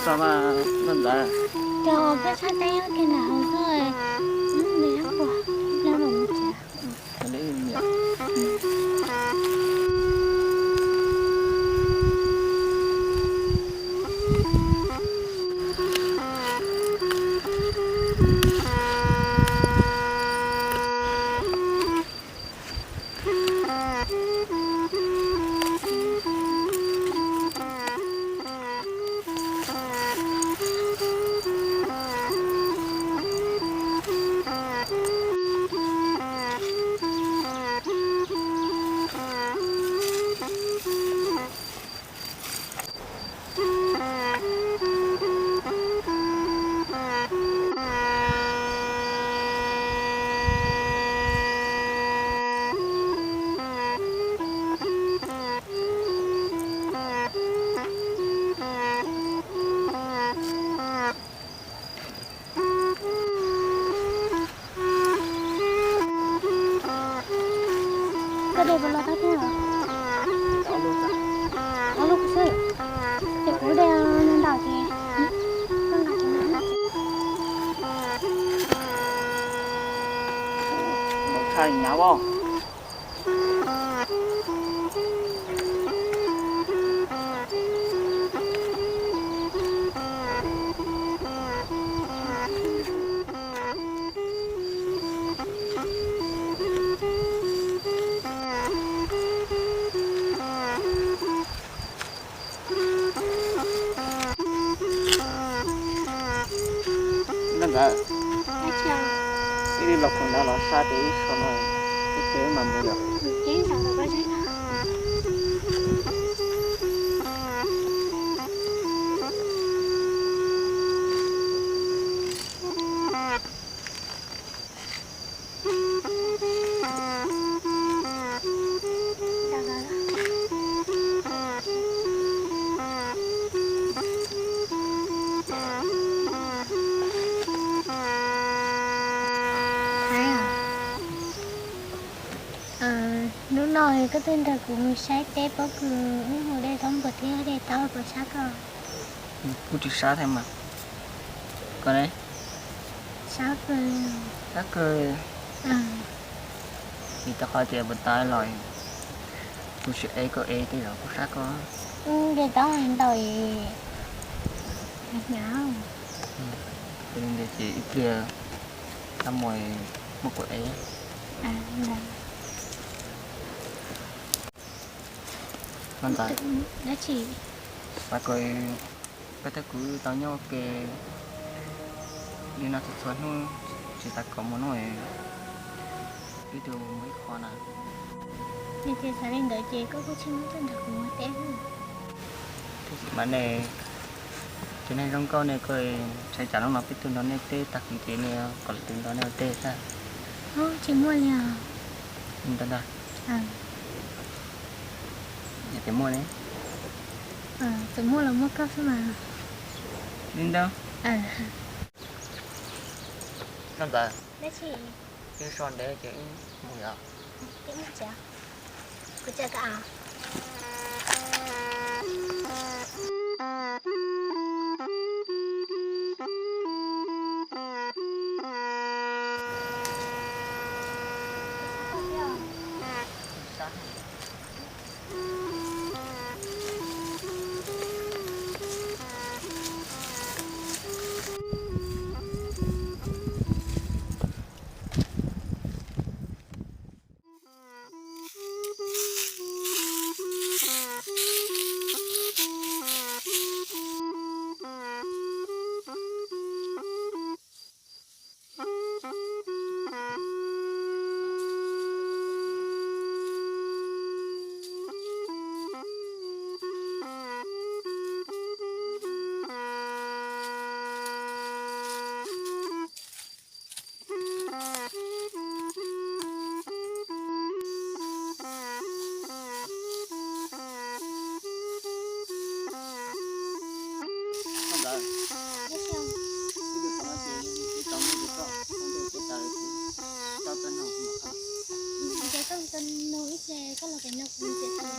Ntxawm, cov peb tshaj teb nyob kiag nram hauv xwb, nws nyob puag nram no mus tsev. Koj de puas los tau thiab? Ob lub xwb, ces kuv de ntau ces koj nqa cov no. Tshaj li nyab os. Ntxawm, ib los khoom ntawd los sab ces ib so no, ib ces mam mus yom. Hnub no koj tuaj nrog kuv mus saib teb pob kws wb mus de zaub npua thiab de taub puas sab koj? Kuj tsis sab thiab mas. Koj ne? Sab kawg. Sab kawg. Vim rau qhov tias puas tas los kuv tsis ev koj ev tej zaum kuj sab koj. De taub ntau es hnyav. Ces ib pliag tab muaj muab kuv ev. Koj ntxawm, dab tsi? Pab koj, peb thiab kuv tau nyob ua ke li no txhua txhua hnub tsis tas kom mus no, peb tug mus ib qho na. Yog tias xav li ntawd ces koj kuj tsis muab tuaj nrog kuv mus teb. Tab sis mas ne, tsev neeg zoo nkauj ne, koj ntshai tsam hnub no peb tuaj nrog nej teb tag kis ces nej kom lwm tus nrog nej ua teb xwb. Tsis muaj li os. Ntag ntag. Yog tias muaj ne? Txawm muaj los muaj koj xwb mas. Li ntawd. Koj ntxawm, wb so ntev ces wb mus yom. Wb mus tsev. Kuv tsa koj av. Ces koj los pem no kuv nrhiav tau.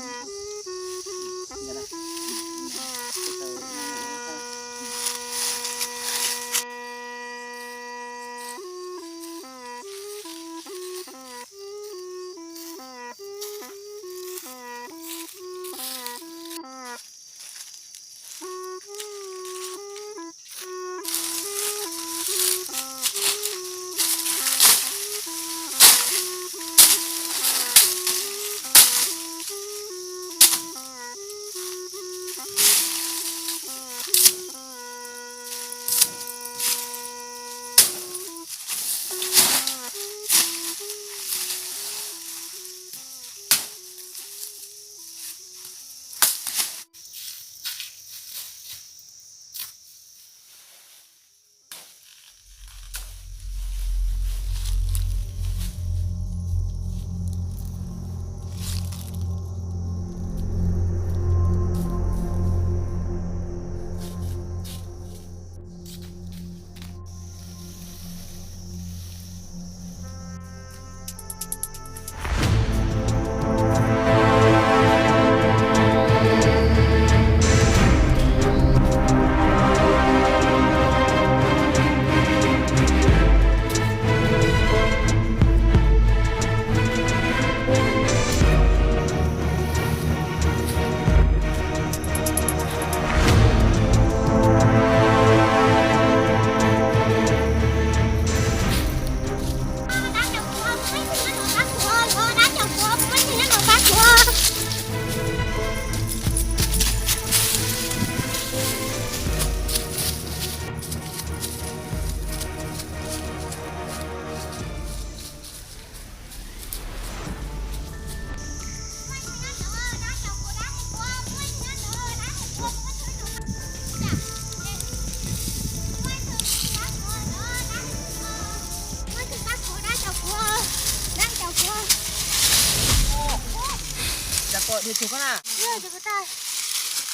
Cas koj dhia tug koj na? Yog, yog koj tas,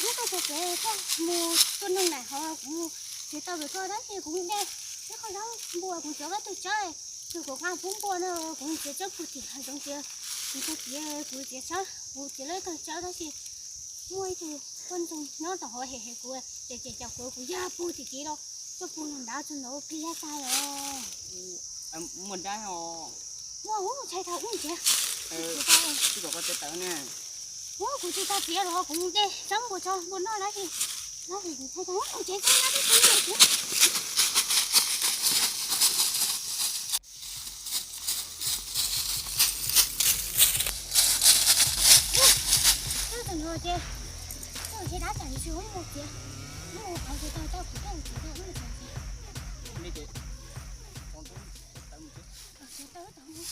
yog koj txog pem koj mus tua noog nram hov, kuv tsis tau pem koj dab tsi kuv de, yog koj zaub npua kuv tsuav koj tug tsawb, tug kuv nqa pub npua no kuv txiav tsawb puag tim hav zoov tias kuv tag tias kuv txiav tsawb, kuv txiav lawv tug tsawb tab sis muaj ib tug poj ntxoog nyob tom hov hem hem kuv, ces ces caum kuv, kuv yog puag tim kiv los coj puag nrad txog nraud pliag tag os. Muaj dab os. Muaj, ub, ntshai dhau ub ntsiav. Tsis tau, tsis tau txiav los kuv mus de tsawb npua tso npua noj dab tsi, dab tsi ntshai dhau ub ntsiav, tsawb dab tsi. Tub tug no ces, tub ces dab tsam yuav tsis ua mus txiav, mus qhov tsis tau tau kuv tau txiav tau mus txiav. Txiav tau tau mus.